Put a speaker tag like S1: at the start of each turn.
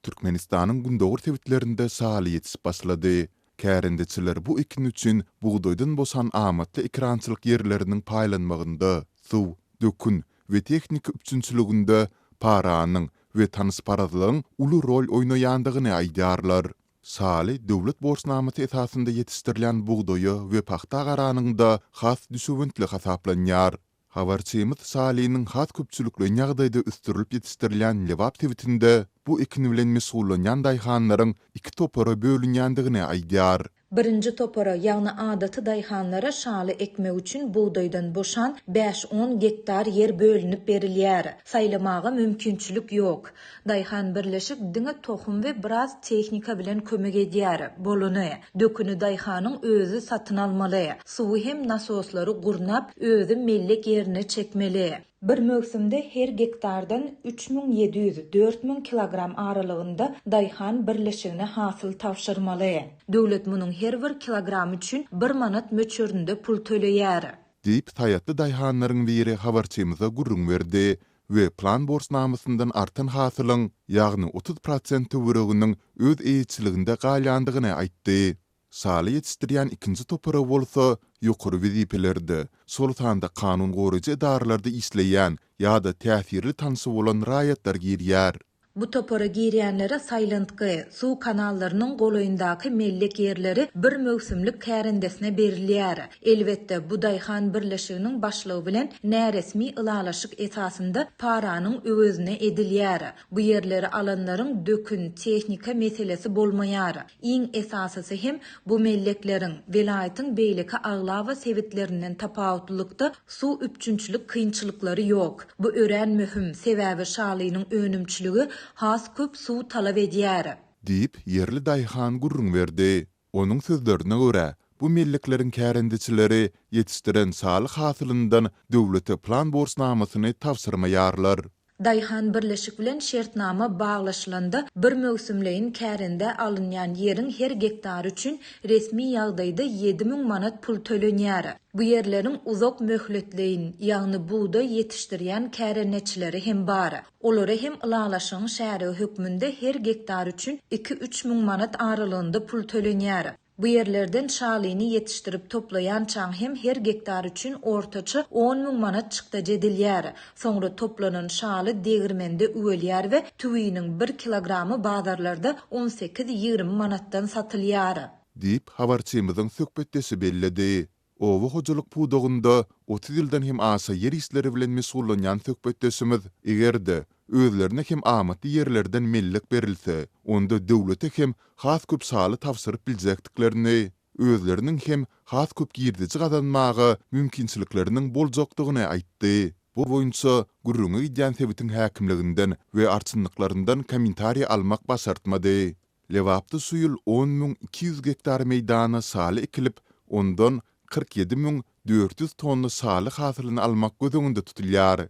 S1: Türkmenistanyň gündogar sebitlerinde şaly ýetişip başlady. Kärendeçiler bu ekin üçin bugdaýdan boşan amatly ekerançylyk ýerleriniň paýlanmagynda, suw, dökün we tehnika üpjünçiliginde paranyň we tanyşparazlygyň uly rol oýnaýandygyny aýdýarlar. Şaly döwlet borçnamasy esasynda ýetişdirilýän bugdaýa we pagta garanyňda has düşewüntli hasaplanýar. Habarçymyz şalynyň has köpçülikleýin ýagdaýda ösdürilip ýetişdirilýän Lebap sebitinde bu ekin bilen meşgullanýan daýhanlaryň iki topara bölünýändigini aýdýar.
S2: Birinji topara, ýagny adaty daýhanlara şaly ekmek üçin bugdaýdan boşan bäş-on gektar ýer bölünip berilýär. Saýlamaga mümkinçilik ýok. Daýhan birleşik diňe tohum we biraz tehnika bilen kömek edýär, bolany. Döküni daýhanyň özi satyn almaly. Suwy hem nasoslary gurnap, özi mellek ýerine çekmeli. Bir möwsümde her gektardan 3700, 4000 kilogram aralygynda daýhan birleşigine hasyl tabşyrmaly. Döwlet munuň her bir kilogramy üçin bir manat möçberinde pul töleýär.
S1: Diýip, saýatly daýhanlaryň biri habarçymyza gürrüň berdi we plan borçnamasyndan artan hasylyň, ýagny 30 prosent töwereginiň öz eýeçiliginde galýandygyny aýtdy. Şaly ýetişdirýän ikinji topara bolsa ýokary wezipelerde, şol sanda kanun goraýjy edaralarda işleýän ýa-da täsirli tanşy bolan raýatlar girýär.
S2: Bu topara girýänlere saýlantgy, suw kanallarynyň golaýyndaky mellek ýerleri bir möwsümlik kärendesine berilýär. Elbetde, bu daýhan birleşiginiň başlygy bilen näresmi ylalaşyk esasynda paranyň öwezine edilýär. Bu ýerleri alanlaryň dökün, tehnika meselesi bolmaýar. Iň esasysy hem, bu mellekleriň, welaýatyň beýleki aglaba sebitlerinden tapawutlylykda, suw üpjünçilik kynçylyklary ýok. Bu örän möhüm, sebäbi şalynyň önümçiligi has köp suw talap edýär.
S1: Diýip, ýerli daýhan gürrüň berdi. Onuň sözlerine görä, bu mellekleriň kärendeçileri ýetişdiren şaly hasylyndan döwlete plan borçnamasyny tabşyrmaýarlar.
S2: Daýhan birleşik bilen şertnama baglaşylanda bir möwsümleýin kärendä alynýan ýeriň her gektary üçin resmi ýagdaýda 7000 manat pul tölenýär. Bu ýerleriň uzak möhletleýin, ýagny bugdaý ýetişdirýän kärendeçileri hem bar. Olara hem ylalaşygyň şärigi hökmünde her gektar üçin iki-üç müň manat aralygynda pul tölenýär. Bu ýerlerden şalyny ýetişdirip toplaýançaň hem her gektar üçin ortaça on müň manat çykdajy edilýär. Soňra toplanan şaly degirmende üwelýär we tüwiniň bir kilogramy bazarlarda on sekiz-ýigrimi manatdan satylýar.
S1: Diýip, habarçymyzyň söhbetdeşi belledi. Oba hojalyk pudagynda 30 ýyldan hem aşa ýer işleri bilen meşgullanýan söhbetdeşimiz, eger-de, özlerine hem amatly ýerlerden mellek berilse, onda döwlete hem has köp şaly tabşyryp biljekdiklerini, özleriniň hem has köp girdeji gazanmaga mümkinçilikleriniň boljakdygyny aýtdy. Bu boýunça gürrüňi gidýän sebitiň häkimliginden we arçynlyklaryndan kommentariý almak başartmady. Lebapda şu ýyl 10 200 gektar meýdana şaly ekilip, ondan 47 400 tonna şaly hasylyny almak göz öňünde tutulýar.